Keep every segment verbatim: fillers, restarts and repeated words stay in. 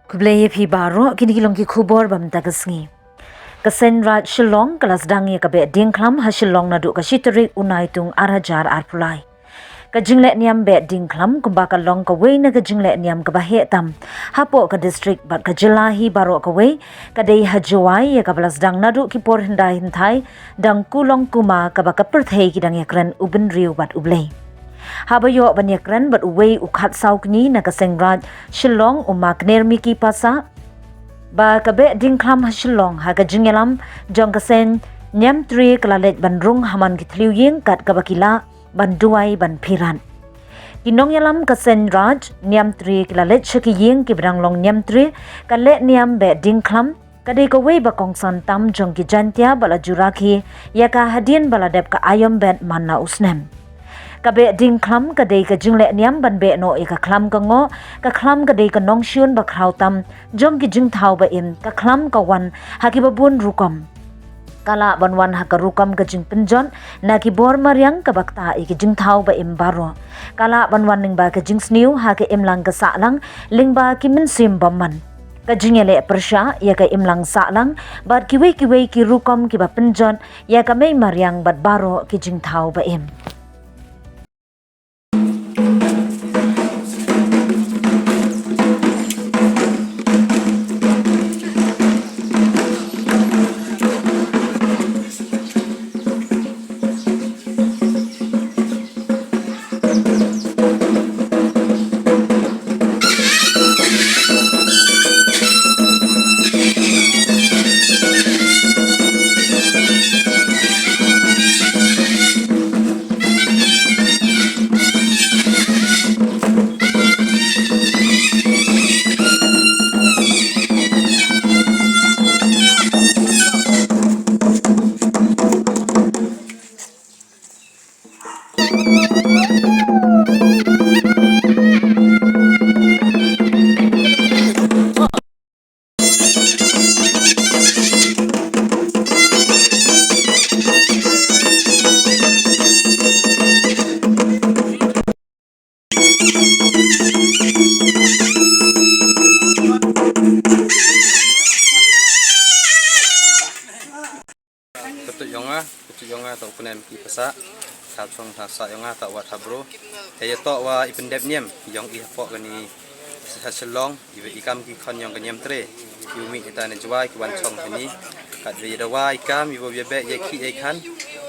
Khublei ïa phi baroh, kine ki long ki khubor ba mynta ka sngi. Ka Seng Raij Shillong ka la sdang ïa ka Behdieñkhlam ha Shillong naduh ka shi tarik u Naitung ar hajar arphew lai. Ka jinglehniam Behdieñkhlam kumba ka long kawei na ka jinglehniam kaba heh tam hapoh ka district bad ka jylla hi baroh kawei, ka dei ha Jowai ïa kaba la sdang naduh ki por hyndai hynthai, dang kulong kuma kaba ka pyrthei ki dang ïakren u bynriew bad u Blei. Haba ïoh ban ïakren bad uwei u khatsaw kñi na ka Seng Raij Shillong, u Ma Knermiki Passah, ba ka Behdieñkhlam ha Shillong ha ka jingïalam jong ka Seng Niamtre ka la leit ban rung ha man ki thliew ïing kat kaba ki lah ban duwai ban pyrkhat. Ki nongïalam ka Seng Raij Niamtre ki la leit sha ki ïing kiba dang long Niamtre, ka lehniam Behdieñkhlam ka dei kawei ba kongsan tam jong ki Jaiñtia ba la ju rakhe ïa ka hadien ba la dep ka aïom bet man la u snem. Ka Behdieñkhlam ka dei ka jinglehniam ban beh noh ïa ka khlam ka ngoh, ka khlam ka dei ka nongshun ba khraw tam jong ki jingthaw ba im, ka khlam ka wan ha kiba bun rukom. Ka lah ban wan ha ka rukom ka jingpynjot na ki bor mariang kaba ktah ïa ki jingthaw ba im baroh. Ka lah ban wan lyngba ka jingsniew ha ka imlang ka sahlang lyngba ki mynsiem bymman, ka jingïaleh pyrshah ïa ka imlang sahlang bad kiwei kiwei ki rukom kiba pynjot ïa ka mei mariang bad baroh ki jingthaw ba im. Kyrteng jong nga, kyrteng jong nga ta u Knermiki Passah, thaw chong thaw sah jong nga ta u Wah Thabro. Te ïa toh wa i pyndep niam jong i hapoh kani ha Shillong, i, i kam ki khon jong ka Niamtre. I u mih ita ne Jowai ki wan chong hani. Kat ïa dawa i kam i wa ïa beh ïa ki ïa khan.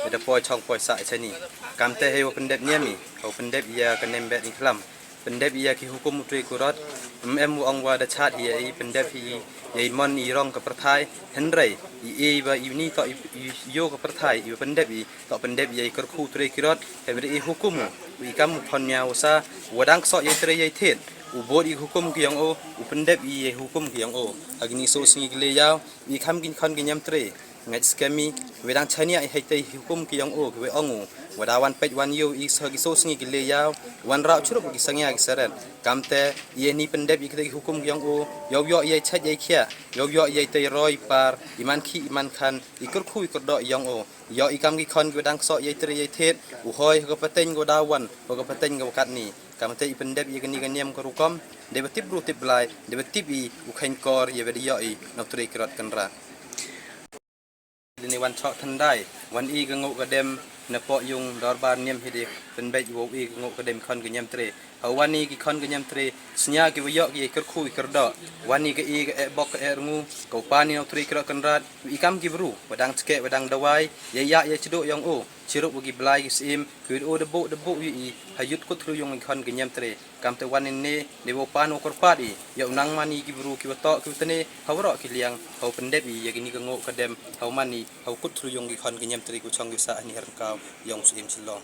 Ïa da poi chong poi sah ïa chani. Kam te hei wa pyndep niam i, wa pyndep ïa ka nem Behdieñkhlam. Pyndep ïa ki hukum u trei kurot, em em u ong wa da chat hi ïa i pyndep hi ïa i mon i rong ka pyrthai, hynrei i ei ba i ni toh i, i ïoh ka pyrthai, i pyndep i toh pyndep ïa i kyrkhu u trei kurot, hynrei i hukum u, i kam u khon mia u sa, wa dang ksoh ïa i trei ïa i thied, u bud i hukum ki ong o, u pyndep i ïa i hukum ki ong o. Ha kini so sngi ki le ïaw, i kam ki khon ki Niamtre, ngeit skhem i, wa dang chania i hei te i hukum ki ong o, ki wa ong u. Wa da wan peit wan ïoh i sa ki so sngi ki le ïaw, wan rau churup ki sangya ki seret. Kam te, i ni pyndep i kite ki hukum ki ong o, ïoh ïoh i chet i khia, ïoh ïoh i te roi par, i man khi i man khan, i kyrkhu i kyrdoh i ong o. Ïoh i kam ki khon ki wa dang ksoh i trei i thied, u hoi ka pateng ko da wan, ko ka pateng ko katni. Kam te i pyndep i kani ka niam ka rukom, de ba tip bru tip blai, de ba tip i u kheiñ kor i wa da ïoh i, na u trei kurot Kynrad. Dini wan chok thyndai, wan i ka nguh ka dem, na poh yung dorbar niam hi de, pynbeit wow i ka nguh ka dem khon ka Niamtre. Ha wan i ki khon ka Niamtre, snia ki wa ïoh ki kyrkhu i kyrdoh. Wan i ka i ka e bok ka e rngu, ka u pan i na u trei kurot Kynrad, i kam ki bru, wa dang chke, wa dang dawai, ïa ïa ïa chdo ïong o, chirup wa ki blai ki sim, ki wa o da bo da bo ïa i, ha yut kut thlu ïong i khon ka Niamtre. Kam te wan i ne, ne wa pan wa kyrpad i, ïa u nang man i ki bru ki wa toh ki wa tene, ha wa roh ki liang, ha wa pyndep i, ïa kini ka nguh ka dem, ha wa man i, ha wa kut thlu ïong ki khon ka Niamtre ku chong ki wa sah ni ha ryngkaw, ïong u Syiem Shillong.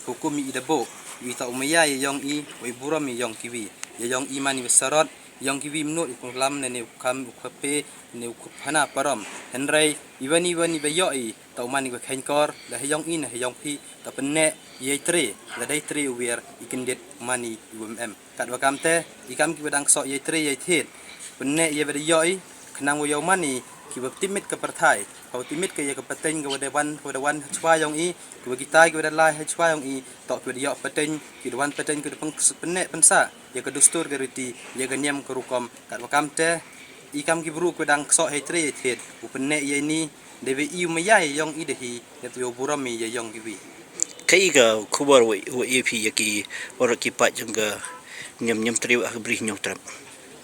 Hukum i da bo, i ta u maya i ïong i, wa i burom i ïong ki wi, ïa ïong i man i wa sarot, ïong ki wi mnut i ku lam ne ne u kam u khape, ne u kup hana parom. Hynrei, i wan i wan i ba ïoh i, ta u man i wa kheiñ kor, da ha ïong i ne ha ïong phi, ta pynneh, i ei tre, da dei tre u wir, i kyndit, man i, i wa em. Kat wa kam te, i kam ki wa dang ksoh i ei tre i ei thied. Pynneh i ei wa da ïoh i, khnang wa ïoh man i, Kiba tipmit ka pyrthai, kaba tipmit ka ïa ka pateng kaba da wan, kaba da wan ha chwa ïong i, kaba kitai kaba da lai ha chwa ïong i, to kiba da ïoh pateng, kiba da wan pateng, kiba da peng-, pyneh pynsah ïa ka dustur ka riti, ïa ka niam ka rukom, katba kam te i kam ki bru kiba dang ksoh hei trei hei thied, u pyneh ïa ini, dei ba i u maya ïa ïong i da hi, dei ba u burom i ïa ïong kiwi. Kaei ka khubor wa, wa ïa phi ïa ki, waroh ki paid jong ka niam, niam trei wa ha ka Bri Hynñiewtrep?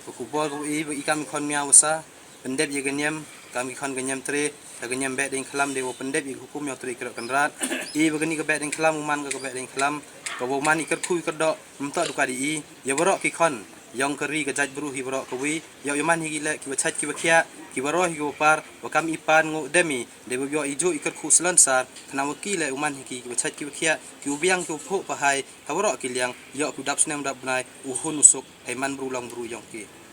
Ka khubor wa ïa ba i kam i khon mia wa sa pyndep ïa ka niam, kam ki khon ka niam trei, ka niam Behdeiñkhlam, dei wa pyndep ïa ka hukum ïong trei Kyrdoh Kynrad. I ba kani ka Behdeiñkhlam u man ka, ka Behdeiñkhlam, ka wa man i kyrkhu i kyrdoh, ym toh du ka dei i, ïa waroh ki khon ïong ka ri ka jaitbru hi waroh kawi, ïoh ïa man hi ki leh kiwa chait kiwa khiah, kiwa roi hi kiwa par, wa kam i Pan Nguh Dem i, dei wa ïoh i juh i kyrkhu slonsar, khnang wa ki leh u man hi ki kiwa chait kiwa khiah, kiwa biang kiwa phuh pahai ha waroh ki liang, ïoh kiwa dap snem dap bnai, u hun u suk, hei man bru long bru ïong ki.